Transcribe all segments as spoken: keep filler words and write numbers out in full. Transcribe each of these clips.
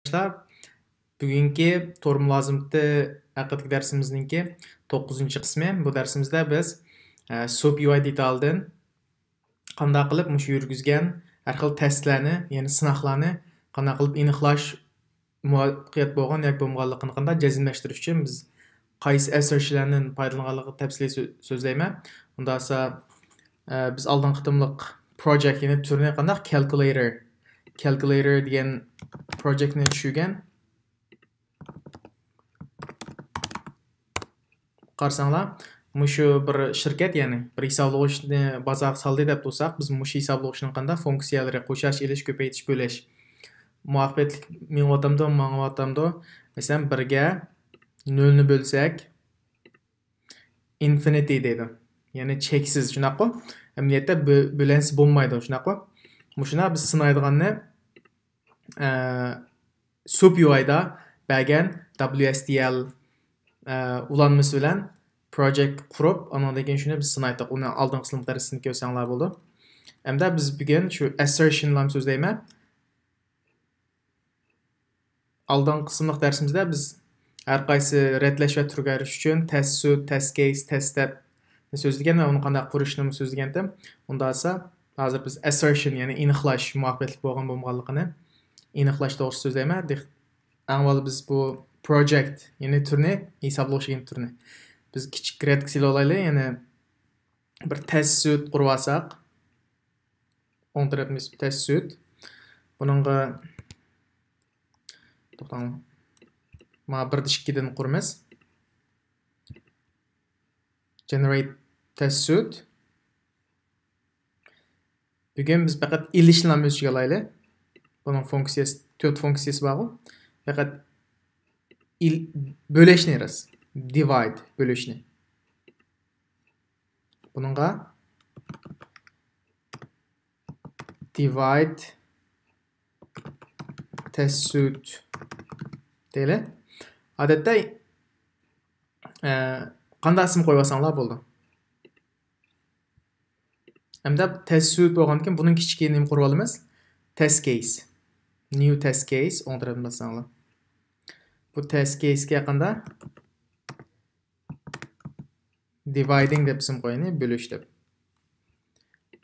قېرىنداشلار، بۈگۈنكى تور مۇلازىمىتى ھەققىدىكى دەرسىمىزنىڭكى توققۇزىنچى قىسمى. بۇ دەرسىمىزدە بىز، ئە، سۇپ يۇ ئاي دېتالىدىن قانداق قىلىپ مۇشۇ يۈرگۈزگەن ھەر خىل تەستلەرنى، يەنى سىناقلارنى قانداق قىلىپ ئېنىقلاش، مۇۋەپپەقىيەت بولغان ياكى بولمىغانلىقىنى قانداق جەزملەشتۈرۈش ئۈچۈن بىز قايسى ئەسەرشىلەردىن پايدىلانغانلىقىنى تەپسىلىي سۆ-، سۆزلەيمەن. ئۇنداق بولسا، ئە، بىز ئالدىنقى قېتىملىق پروجېكت، يەنى تۈرنى قانداق، كالكۇلياتور. كالكۇلياتور دېگەن پروجېكتنى چۈشۈرگەن. قارىساڭلار، مۇشۇ بىر شىركەت، يەنى بىر ھېسابلىغۇچنى بازارغا سالدى دەپ تۇرساق، بىز مۇشۇ ھېسابلىغۇچنىڭ قانداق فۇنكسىيەلىرى، قوشۇش، ئېلىش، كۆپەيتىش، بۆلۈش، مۇۋەپپەقىيەتلىك مېڭىۋاتامدۇ، ماڭىۋاتامدۇ؟ مەسىلەن، بىرگە نۆلنى بۆلسەك، ئىنفىنىتى دەيدۇ. يەنى چەكسىز، شۇنداققۇ؟ ئەمەلىيەتتە بۆ-، بۆلەنسە بولمايدۇ، شۇنداققۇ؟ مۇشۇنى بىز سىنايدىغاننى، ئە، سۇپ يۇ ئايدا بەرگەن دابليۇ ئېس دى ئېل، ئە، ئۇلانمىسى بىلەن پروجېكت قۇرۇپ، ئاندىن كېيىن شۇنى بىز سىنايتتۇق. ئۇنى ئالدىنقى سىنىپ دەرسىنى كۆرسەڭلار بولىدۇ. ئەمدى بىز بۈگۈن شۇ ئەسەرشىنلارنى سۆزلەيمەن. ئالدىنقى قىسىملىق دەرسىمىزدە بىز ھەر قايسى رەتلەش ۋە تۈرگە ئايرىش ئۈچۈن تەس سۈت، تەس كېيس، تەس دەپ سۆزلىگەن ۋە ئۇنى قانداق قۇرۇشنىمۇ سۆزلىگەنتىم. ئۇنداق بولسا، ھازىر بىز ئەسەرشىن، يەنى ئېنىقلاش، مۇۋەپپەقىيەتلىك بولغان بولمىغانلىقىنى ئېنىقلاش توغرىسىدا سۆزلەيمەن. دىق-، ئەڭ ئاۋۋال بىز بۇ پروجېكت، يەنى تۈرنى، ھېسابلىغۇچ دېگەن تۈرنى بىز كىچىك رەتكە سېلىۋالايلى، يەنى بىر تەس سۈت قۇرۇۋالساق، ئوڭ تەرەپنى تەس سۈت. بۇنىڭغا، توختاڭ. مانا بىر دە ئىككىدىن قۇرىمىز. جېنېرېيت تەس سۈت. بۈگۈن بىز پەقەت ئېلىشنىلا ئۆز ئىچىگە ئالايلى. بۇنىڭ فۇنكسىيەسى، تۆت فۇنكسىيەسى بارغۇ. پەقەت ئېل-، بۆلۈشنى راست. دىۋايد، بۆلۈشنى. بۇنىڭغا دىۋايد تەس سۈت دەيلى. ئادەتتە، ئە، قانداق ئىسىم قويۇۋالساڭلار بولىدۇ. ئەمدى تەس سۈت بولغاندىكىن بۇنىڭ كىچىكى نېمە قۇرۇۋالىمىز؟ تەس كېيس. نيۇ تەس كېيس، ئوڭ تەرەپنى باسساڭلار. بۇ تەس كېيسكە قانداق؟ دىۋايدىڭ دەپ ئىسىم قويايلى، بۆلۈش دەپ.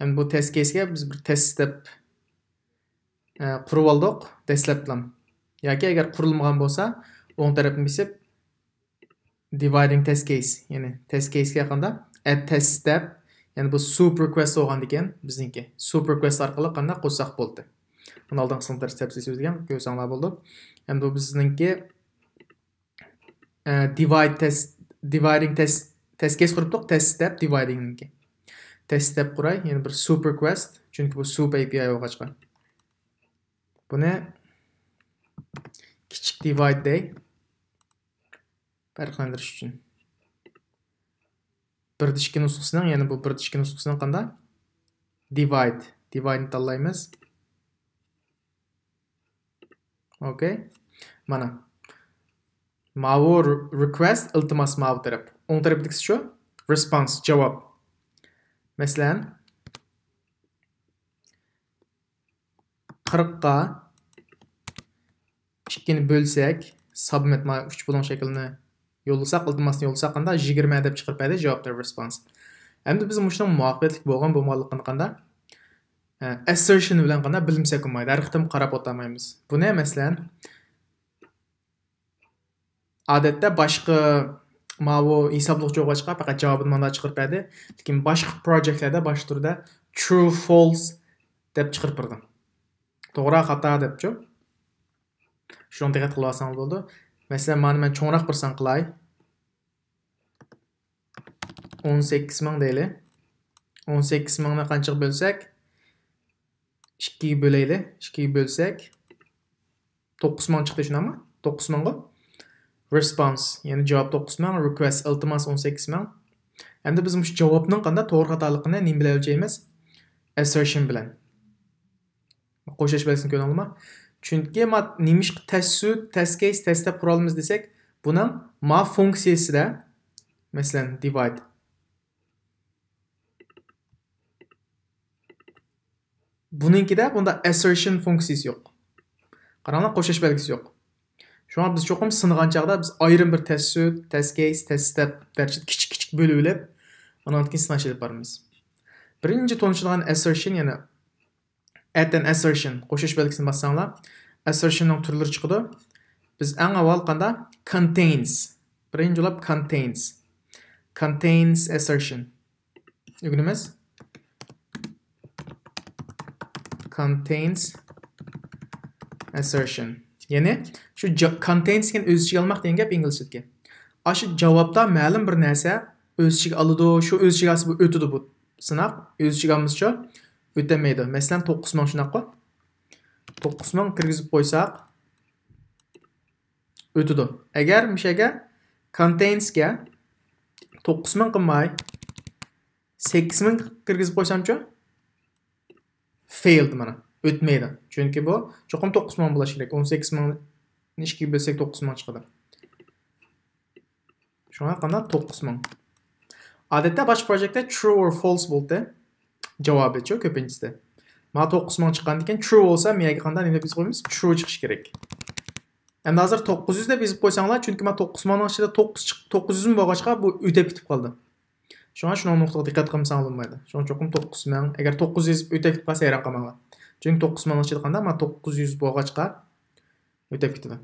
ئەمدى بۇ تەس كېيسكە بىز بىر تەس دەپ، ئە، قۇرۇۋالدۇق دەسلەپتىلا. ياكى ئەگەر قۇرۇلمىغان بولسا، ئوڭ تەرەپنى بېسىپ، دىۋايدىڭ تەس كېيس، يەنى تەس كېيسكە قانداق؟ ئەد تەس دەپ، يەنى بۇ سۇپ رىكۋېست بولغاندىكىن بىزنىڭكى. سۇپ رىكۋېست ئارقىلىق قانداق قوشساق بولدى. بۇنى ئالدىنقى سىنىپ دەرسىدە تەپسىلىي سۆزلىگەن، كۆرسەڭلار بولىدۇ. ئەمدى بۇ بىزنىڭكى، ئە، دىۋايد تەس، دىۋايدىڭ تەس، تەس كېيس قۇرۇپتۇق، تەس دەپ دىۋايدىڭنىڭكى. تەس دەپ قۇراي، يەنە بىر سۇپ رىكۋېست، چۈنكى بۇ سۇپ ئەي پىي ئاي بولغاچقا. بۇنى كىچىك دىۋايد دەي، پەرقلەندۈرۈش ئۈچۈن. بىر دە ئىككى نۇسخىسىنىڭ، يەنى بۇ بىر دە ئىككى نۇسخىسىنىڭ قانداق؟ دىۋايد. دىۋايدنى تاللايمىز. ئوكەي. مانا. ماۋۇ ر-، رىكۋېست، ئىلتىماس ماۋۇ تەرەپ. ئوڭ تەرەپتىكىسى شۇ. رېسپونس، جاۋاب. مەسىلەن، قىرىققا ئىككىنى بۆلسەك، سابمىت، مانا ئۈچ بۇلۇڭ شەكلىنى يوللىساق، ئىلتىماسنى يوللىساق، قانداق؟ يىگىرمە دەپ چىقىرىپ بەردى جاۋاب، رېسپونس. ئەمدى بىز مۇشۇنىڭ مۇۋەپپەقىيەتلىك بولغان بولمىغانلىقىنى قانداق؟ ئە، ئەسەرشىن بىلەن قانداق بىلمىسەك بولمايدۇ. ھەر قېتىم قاراپ ئولتۇرمايمىز. بۇنى، مەسىلەن، ئادەتتە باشقا ماۋۇ ھېسابلىغۇچ بولغاچقا پەقەت جاۋابىنى مانا چىقىرىپ بەردى. لېكىن باشقا پروجېكتلەردە باش تۈردە ترۇ، فالس دەپ چىقىرىپ بېرىدۇ. توغرا، خاتا دەپچۇ. شۇنىڭغا دىققەت قىلىۋالساڭلار بولىدۇ. مەسىلەن، مانا مەن چوڭراق بىر سان قىلاي. ئون سەككىز مىڭ دەيلى. ئون سەككىز مىڭنى قانچىغا بۆلسەك؟ ئىككىگە بۆلەيلى. ئىككىگە بۆلسەك، توققۇز مىڭ چىقتى، شۇنداقمۇ؟ توققۇز مىڭغۇ. رېسپونس، يەنى جاۋاب توققۇز مىڭ، رىكۋېست، ئىلتىماس ئون سەككىز مىڭ. ئەمدى بىز مۇشۇ جاۋابنىڭ قانداق توغرا خاتالىقىنى نېمە بىلەن ئۆلچەيمىز؟ ئەسەرشىن بىلەن. قوشۇش بەلگىسىنى كۆرۈڭلارمۇ؟ چۈنكى ما نېمىشقا تەس سۈت، تەس كېيس، تەس دەپ قۇرالمىز دېسەك، بۇنىڭ ما فۇنكسىيىسىدە، مەسىلەن، دىۋايد. بۇنىڭكىدە بۇندا ئەسەرشىن فۇنكسىيىسى يوق. قاراڭلار، قوشۇش بەلگىسى يوق. شۇڭا بىز چوقۇم سىنىغان چاغدا بىز ئايرىم بىر تەس سۆز، تەس كەيس، تەس ستەپ دەرىجىدە كىچىك كىچىك بۆلۈۋېلىپ، ئانان كېيىن سىناش ئېلىپ بارىمىز. بىرىنچى تونۇشىدىغان assertion، يەنى add an assertion، قوشۇش بەلگىسىنى باسساڭلار، assertion نىڭ تۈرلىرى چىقىدۇ. بىز ئەڭ ئاۋۋال قاندا contains، بىرىنچى بولۇپ contains، contains assertion ئۆگىنىمىز. Contains assertion. يەنى شۇ جا-، contains دېگەن ئۆز ئىچىگە ئالماق دېگەن گەپ ئىنگلىزچىدىكى. ئاشۇ جاۋابتا مەلۇم بىر نەرسە ئۆز ئىچىگە ئالىدۇ، شۇ ئۆز ئىچىگە ئالسا بۇ ئۆتىدۇ بۇ سىناق. ئۆز ئىچىگە ئالمىسىچۇ ئۆتەلمەيدۇ. مەسىلەن، توققۇز مىڭ شۇنداققۇ؟ توققۇز مىڭ كىرگۈزۈپ قويساق، ئۆتىدۇ. ئەگەر مۇشۇ يەرگە contains كە توققۇز مىڭ قىلماي، سەككىز مىڭ كىرگۈزۈپ قويسامچۇ؟ فېيلدى مانا. ئۆتمەيدۇ. چۈنكى بۇ چوقۇم توققۇز مىڭ بولۇشى كېرەك. ئون سەككىز مىڭنى ئىككىگە بۆلسەك توققۇز مىڭ چىقىدۇ. شۇڭا قانداق؟ توققۇز مىڭ. ئادەتتە باشقا پروجېكتتا true or false بولدى. جاۋابىچۇ كۆپىنچىسى. ما توققۇز مىڭ چىققاندىن كېيىن true بولسا، مېيەگە قانداق نېمە دەپ يېزىپ قويىمىز؟ True چىقىشى كېرەك. ئەمدى ھازىر توققۇز يۈز دەپ يېزىپ قويساڭلار، چۈنكى ما توققۇز مىڭنىڭ ئىچىدە توققۇز چىق-، توققۇز يۈزمۇ بولغاچقا، بۇ ئۆتەپ كېتىپ قالدى. شۇڭا شۇنىڭ نۇقتىغا دىققەت قىلمىساڭلار بولمايدۇ. شۇڭا چوقۇم توققۇز مىڭ، ئەگەر توققۇز يۈز يېزىپ ئۆتەپ كېتىپ قالسا، ھەيران قالماڭلار. چۈنكى توققۇز مىڭنىڭ ئىچىدە قانداق؟ ما توققۇز يۈز بولغاچقا ئۆتەپ كېتىدۇ.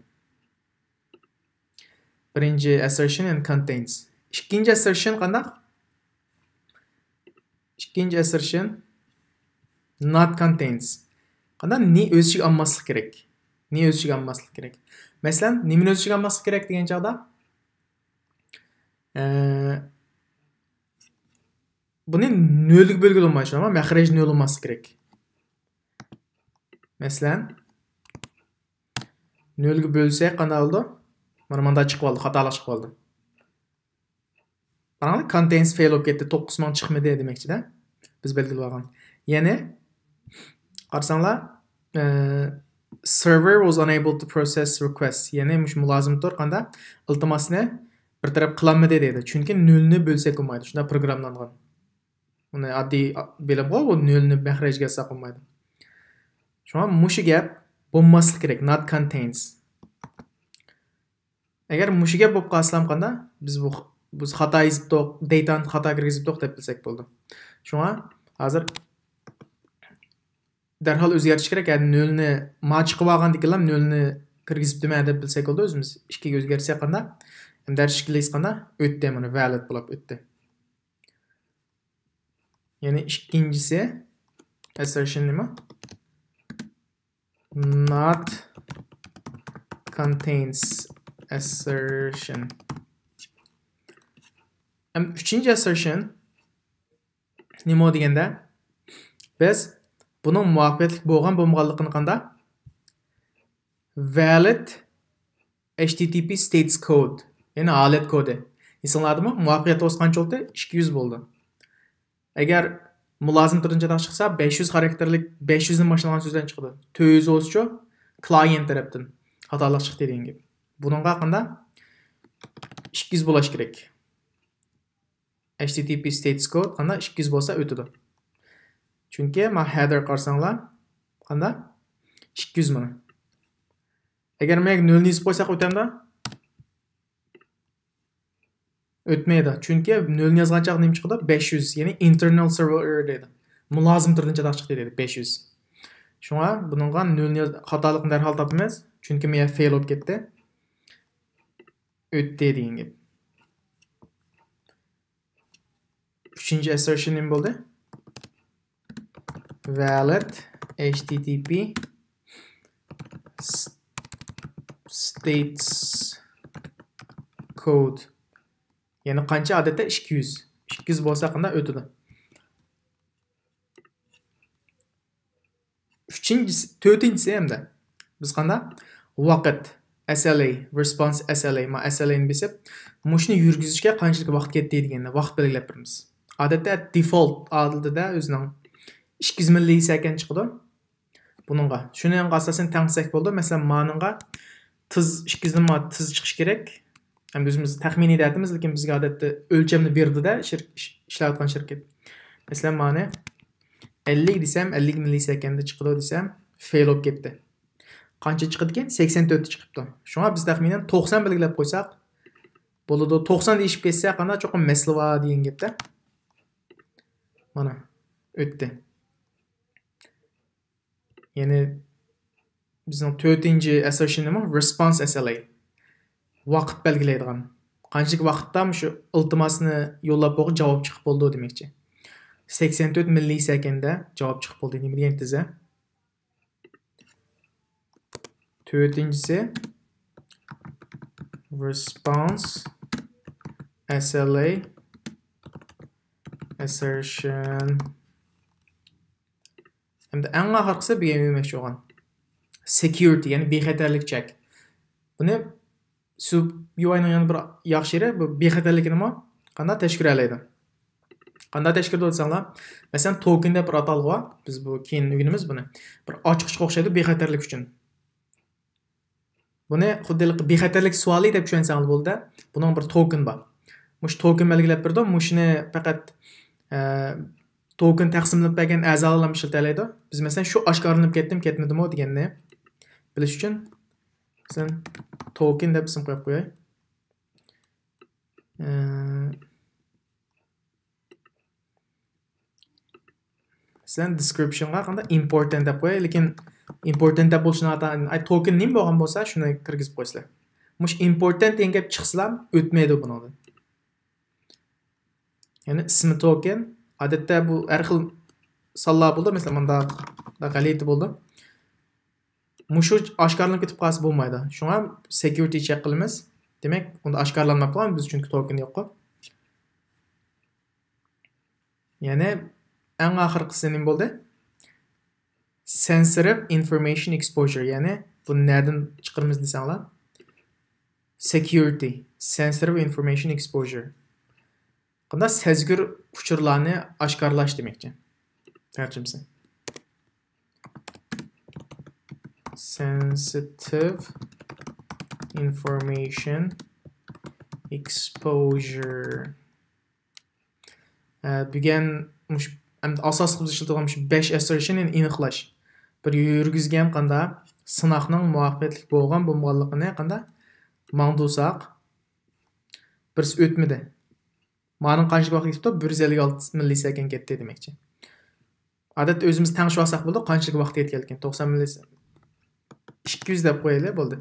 بىرىنچى assertion and contains. ئىككىنچى assertion قانداق؟ ئىككىنچى assertion not contains. قانداق؟ نى ئۆز ئىچىگە ئالماسلىق كېرەك. نى ئۆز ئىچىگە ئالماسلىق كېرەك. مەسىلەن، نېمىنى ئۆز ئىچىگە ئالماسلىق كېرەك دېگەن چاغدا، ئە، بۇنى نۆلگە بۆلگىلى بولمايدۇ، شۇنداقمۇ؟ مەخرەج نۆل بولماسلىق كېرەك. مەسىلەن، نۆلگە بۆلسەك قانداق بولىدۇ؟ مانا مۇنداق چىقىۋالدى، خاتالىق چىقىۋالدى. قاراڭلار، contains فېيل بولۇپ كەتتى، توققۇز مىڭ چىقمىدى دېمەكچىدە. بىز بەلگىلىۋالغان. يەنى، قارىساڭلار، ئە، server was unable to process request. يەنى مۇشۇ مۇلازىمەتتۇر قاندا ئىلتىماسنى بىر تەرەپ قىلالمىدى دەيدۇ. چۈنكى نۆلنى بۆلسەك بولمايدۇ. شۇنداق پروگراممىلانغان. ئۇنى ئاددىي بىلىمغۇ، بۇ نۆلنى مەخرەجگە ئالساق بولمايدۇ. شۇڭا مۇشۇ گەپ بولماسلىق كېرەك، not contains. ئەگەر مۇشۇ گەپ بولۇپ قالسىلا قاندا، بىز بۇ، بىز خاتا يېزىپتۇق، دېتانى خاتا كىرگۈزۈپتۇق دەپ بىلسەك بولىدۇ. شۇڭا ھازىر دەرھال ئۆزگەرتىش كېرەك. يەنى نۆلنى ما چىقىۋالغاندىكىنلا نۆلنى كىرگۈزۈپتىمەن دەپ بىلسەك بولىدۇ. ئۆزىمىز ئىككىگە ئۆزگەرتسەك قاندا، ئەمدى ھەر ئىككىلى ھېسقاندا ئۆتتى، مانا valid بولۇپ ئۆتتى. يەنى ئىككىنچىسى assertion نېمە؟ Not contains assertion. ھەم ئۈچىنچى assertion نېمە دېگەندە، بىز بۇنىڭ مۇۋەپپەقىيەتلىك بولغان بولمىغانلىقىنى قاندا؟ Valid H T T P states code، يەنى ھالەت كودى. ئېسىڭلاردىمۇ؟ مۇۋەپپەقىيەت قانچە بولدى؟ ئىككى يۈز بولدى. ئەگەر مۇلازىم تۈرىدىن چاتاق چىقسا، بەش يۈز خاراكتېرلىك، بەش يۈزدىن باشلانغان سۆزدىن چىقىدۇ. تۆت يۈز بولسىچۇ، كلايېنت تەرەپتىن خاتالىق چىقتى دېگەن گەپ. بۇنىڭغا قاندا؟ ئىككى يۈز بولۇش كېرەك. H T T P states code قاندا؟ ئىككى يۈز بولسا ئۆتىدۇ. چۈنكى ما header قارىساڭلار، قاندا؟ ئىككى يۈز مانا. ئەگەر مەن نۆلنى يېزىپ قويساق ئۆتەمدۇ؟ ئۆتمەيدۇ. چۈنكى نۆلنى يازغان چاغدا نېمە چىقىدۇ؟ بەش يۈز، يەنى internal server error دەيدۇ. مۇلازىم تۈرىدىن چاتاق چىقتى دەيدۇ، بەش يۈز. شۇڭا بۇنىڭغا نۆلنى ياز-، خاتالىقنى دەرھال تاپىمىز. چۈنكى مېيە فېيل بولۇپ كەتتى. ئۆتتى دېگەن گەپ. ئۈچىنچى assertion نېمە بولدى؟ Valid H T T P s-, states code. يەنى قانچە؟ ئادەتتە ئىككى يۈز. ئىككى يۈز بولسا قانداق ئۆتىدۇ؟ ئۈچىنچىسى، تۆتىنچىسى ھەمدە بىز قانداق؟ ۋاقىت، S L A، response S L A، ما S L A نى بېسىپ، مۇشۇنى يۈرگۈزۈشكە قانچىلىك ۋاقىت كەتتى دېگەننى، ۋاقىت بەلگىلەپ بېرىمىز. ئادەتتە default ھالىتىدە ئۆزىنىڭ ئىككى يۈز مىللىسەكەند چىقىدۇ. بۇنىڭغا، شۇنىڭغا ئاساسەن تەڭسەك بولىدۇ. مەسىلەن، مانىڭغا تېز، ئىككى يۈزدىن ما تېز چىقىشى كېرەك. ئەمدى ئۆزىمىز تەخمىنىي دەۋاتىمىز، لېكىن بىزگە ئادەتتە ئۆلچەمنى بېرىدۇ-دە، شىر-، ئىش-، ئىشلەۋاتقان شىركەت. مەسىلەن، مانى ئەللىك دېسەم، ئەللىك مىللىسەكەندە چىقىدۇ دېسەم، فېيل بولۇپ كەتتى. قانچە چىقىدىكەن؟ سەكسەن تۆت چىقىپتۇ. شۇڭا بىز تەخمىنەن توقسان بېلگىلەپ قويساق بولىدۇ. توقسان ئېشىپ كەتسە قانداق چوقۇم مەسىلە بار دېگەن گەپتە. مانا، ئۆتتى. يەنى بىزنىڭ تۆتىنچى assertion نېمە؟ Response S L A. ۋاقىت بەلگىلەيدىغان. قانچىلىك ۋاقىتتا مۇشۇ ئىلتىماسنى يوللاپ بولغۇچە جاۋاب چىقىپ بولىدۇ دېمەكچى. سەكسەن تۆت مىللىسېكەندە جاۋاب چىقىپ بولدى. نېمە دېگەن تېزە؟ تۆتىنچىسى response S L A assertion. ھەمدە ئەڭ ئاخىرقىسى بۈگۈن ئۆگەنمەكچى بولغان security، يەنى بىخەتەرلىك چەك. بۇنى سۇ يۇ ئاينىڭ يەنە بىر ياخشى يېرى، بۇ بىخەتەرلىكنىمۇ قانداق تەشكىل ئەلەيدۇ؟ قانداق تەشكىل دېسەڭلار، مەسىلەن، توكېن دەپ بىر ئاتالغۇ بار. بىز بۇ كېيىن ئۆگىنىمىز بۇنى. بىر ئاچقۇچقا ئوخشايدۇ بىخەتەرلىك ئۈچۈن. بۇنى خۇددى بىخەتەرلىك سوئالى دەپ چۈشەنسەڭلار بولدى. بۇنىڭ بىر توكېن بار. مۇشۇ توكېن بەلگىلەپ بېرىدۇ. مۇشۇنى پەقەت، ئە، توكېن تەقسىملەپ بەرگەن ئەزالارمۇ ئىشلىتەلەيدۇ. بىز، مەسىلەن، شۇ ئاشكارىلىنىپ كەتتىمۇ، كەتمىدىمۇ دېگەننى بىلىش ئۈچۈن، مەسىلەن، توكېن دەپ ئىسىم قويۇپ قوياي. ئە، مەسىلەن، description غا قانداق important دەپ قوياي، لېكىن important دەپ بولۇشىنى ئاتا، ئاي، توكېن نېمە بولغان بولسا، شۇنى كىرگۈزۈپ قويسىلەر. مۇشۇ important دېگەن گەپ چىقسىلا، ئۆتمەيدۇ بۇنىڭدىن. يەنى ئىسمى توكېن. ئادەتتە بۇ ھەر خىل سانلار بولىدۇ. مەسىلەن، مۇنداق، مۇنداق غەلىتە بولىدۇ. مۇشۇ ئاشكارىلىنىپ كېتىپ قالسا بولمايدۇ. شۇڭا security check قىلىمىز. دېمەك، ئۇندا ئاشكارىلانماپتۇ، بىز چۈنكى توكېن يوققۇ. يەنى ئەڭ ئاخىرقىسى نېمە بولدى؟ Sensitive information exposure، يەنى بۇنى نەدىن چىقىرىمىز دېسەڭلار؟ Security، sensitive information exposure. قانداق؟ سەزگۈر ئۇچۇرلارنى ئاشكارىلاش دېمەكچى. تەرجىمىسى. Sensitive information exposure. ئە، بۈگۈن مۇشۇ، ئەمدى ئاساسلىق بىز ئىشلىتىدىغان مۇشۇ بەش assertion نى ئېنىقلاش. بىر يۈرگۈزگەن قاندا سىناقنىڭ مۇۋەپپەقىيەتلىك بولغان بولمىغانلىقىنى قاندا ماڭدۇرساق، بىرسى ئۆتمىدى. مانىڭ قانچىلىك ۋاقىت كېتىپتۇ؟ بىر يۈز ئەللىك ئالتە مىللىسېكەند كەتتى دېمەكچى. ئادەتتە ئۆزىمىز تەڭشىۋالساق بولىدۇ، قانچىلىك ۋاقىت يەتكەنلىكىنى. توقسان مىللىسېكەند، ئىككى يۈز دەپ قويايلى، بولدى.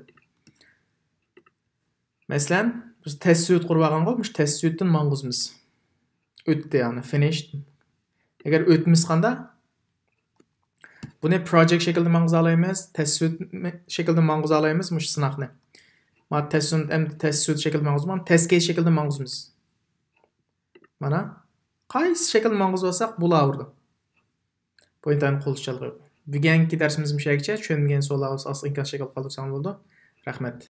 مەسىلەن، بىز تەسىسسۇيۇت قۇرۇۋالغانغۇ، مۇشۇ تەسىسسۇيۇتتىن ماڭغۇزىمىز. ئۆتتى، يەنى finished. ئەگەر ئۆتمىسە قاندا؟ بۇنى project شەكلىدە ماڭغۇزالايمىز، تەسىسسۇيۇت شەكلىدە ماڭغۇزالايمىز مۇشۇ سىناقنى. مانا تەسىسسۇيۇت، ئەمدى تەسىسسۇيۇت شەكلىدە ماڭغۇزماڭ، test case شەكلىدە ماڭغۇزىمىز. مانا قايسى شەكىلدە ماڭغۇزۇۋالساق بولاۋېرىدۇ. بۇ ئىنتايىن قولچىلىقى. بۈگۈنكى دەرسىمىز مۇشۇ يەرگىچە. چۈشەنمىگەن سوئاللار بولسا ئاستىغا ئىنكاس شەكلىدە قالدۇرساڭ بولىدۇ. رەھمەت.